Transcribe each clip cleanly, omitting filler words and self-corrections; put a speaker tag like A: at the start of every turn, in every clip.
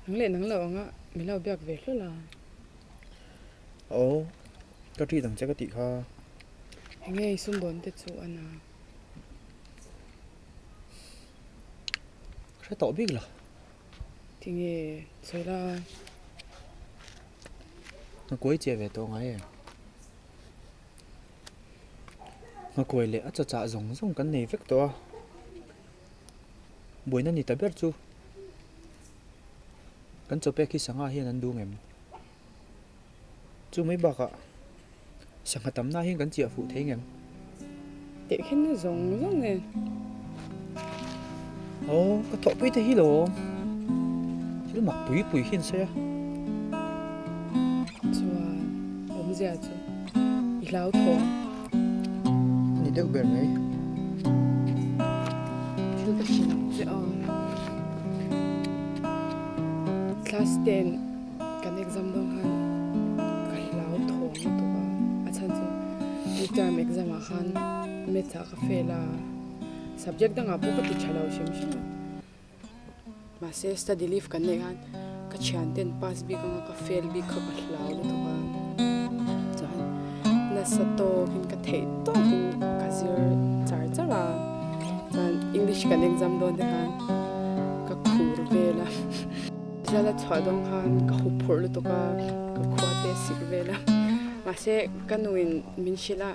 A: Nang leh nang lo anga min lo biak ve hlawl a.
B: Aw, ka treat ang che ka tih kha.
A: Enge i sumdawn te chu a na?
B: Ka hre tawh bik lo.
A: Tinge sawi la?
B: Nghakuai chiah ve tawh ngai em? Nghakuai leh a chawchah zawng zawng kan nei vek tawh a. Buaina ni ta ber chu kan chaw pek hi sangha hian an duh ngem? Chu mai bakah sangha tamna hian kan chiah fuh thei ngem?
A: Tehkhinna zawng zawng nen.
B: Aw, ka thawhpui te hi lo. Thil mak pui pui hi an sawi a.
A: Chuan awmzia chu i hlauthawng.
B: A ni deuh ber mai.
A: Thil ka hrilh ang che aw. Class ten kan exam dawn khan ka hlauthawng lutuk a, a chhan chu midterm exam ah khan maths ah ka fail a, subject dangah pawh ka ti tha lo hrim hrim a. Mahse study leave kan neih khan ka thian ten pass bik anga ka fail bik kha ka hlau lutuk a, chuan nasa tawkin ka theih tawkin ka zir char char a, chuan English kan exam dawn te khan ka khur vel a, zala chhuah dawn khan ka hup phurh lutuk a, ka khua te sik vel a, mahse ka nuin min hrilh a.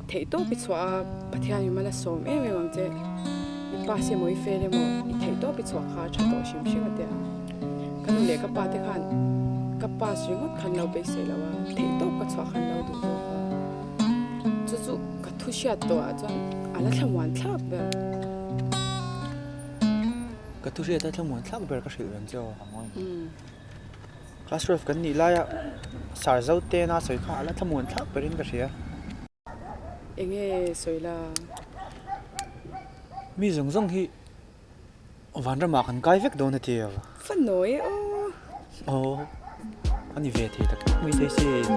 A: Theih tawp i chhuah a, Pathian in mal a sawm em em ang che. I pass emaw i fail emaw i theih tawp i chhuah kha a tha tawh hrim hrim a tia. Ka nu leh ka pa te khan ka pass ringawt khan lo beisei lo a, theih tawp ka chhuah khan lo duh zawk a. Chu chu ka thu hriat tawh ah chuan a la thlamuan thlak ber.
B: Ka thu hriat a thlamuan thlak ber ka hrilh reng che aw. Class 12 kan nih laia Sir Zotena sawi kha a la thlamuan thlak berin ka hria.
A: Enge sawi la?
B: Mi zawng zawng hi vanramah kan kai vek dawn a ti a.
A: Fa nawi e aw.
B: Aw, a ni ve thei tak tak mai thei sin.